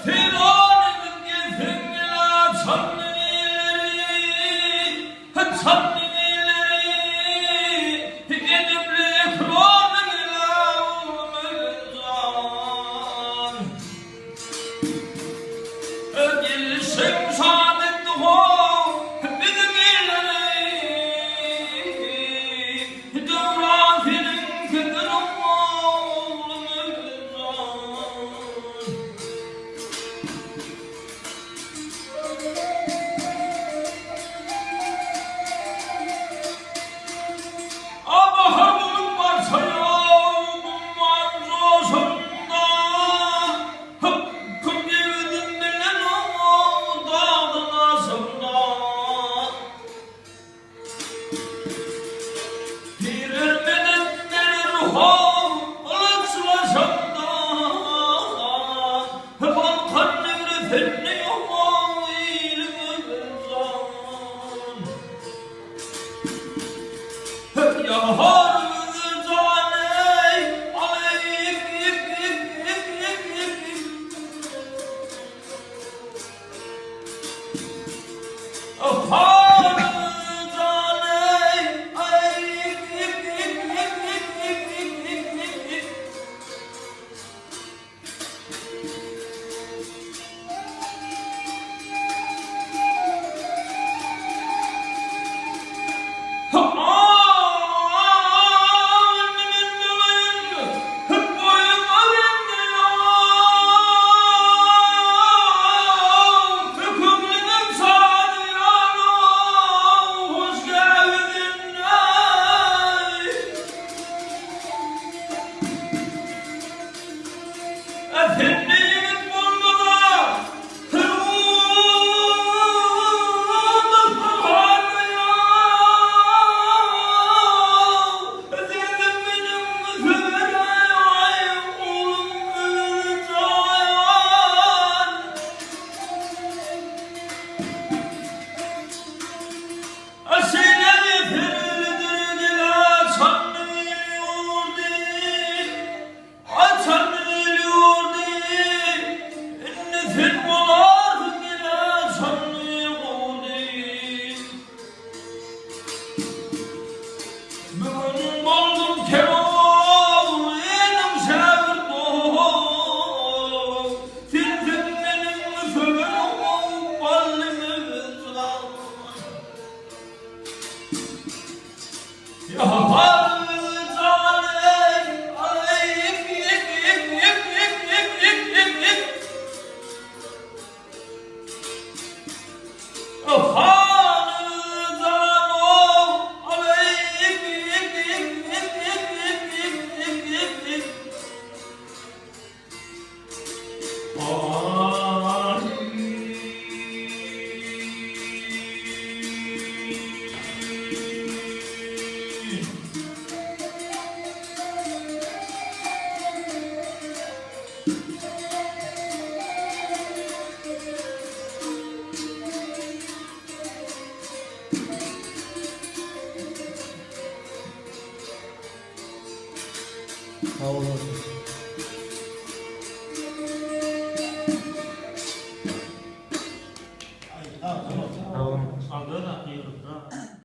Seýran edip gelseň mela çandyň illeri, Çandyň illeri, Edepli ekrarly mela oglum Öwezjan. Gelişiň şat etdi how biziň illeri, Döwran seniňkidir oglum Öwezjan. A bahar bolup barsa ýaw umman joşanda, Hykgym ýigidim bilen dagdan aşanda. Pirer medet berer how gylyçlaşanda, Balkan negre sende ýok iliň öwezjan. Sende ýigit bolmaz-a, Haçan il ýurdy, indi sen bolarsyň ýene şanly gurdy. Bu gün boldum kerol, elim şägirt ol. Sensiň meniň söwer bally mejnun. Sag olasyn.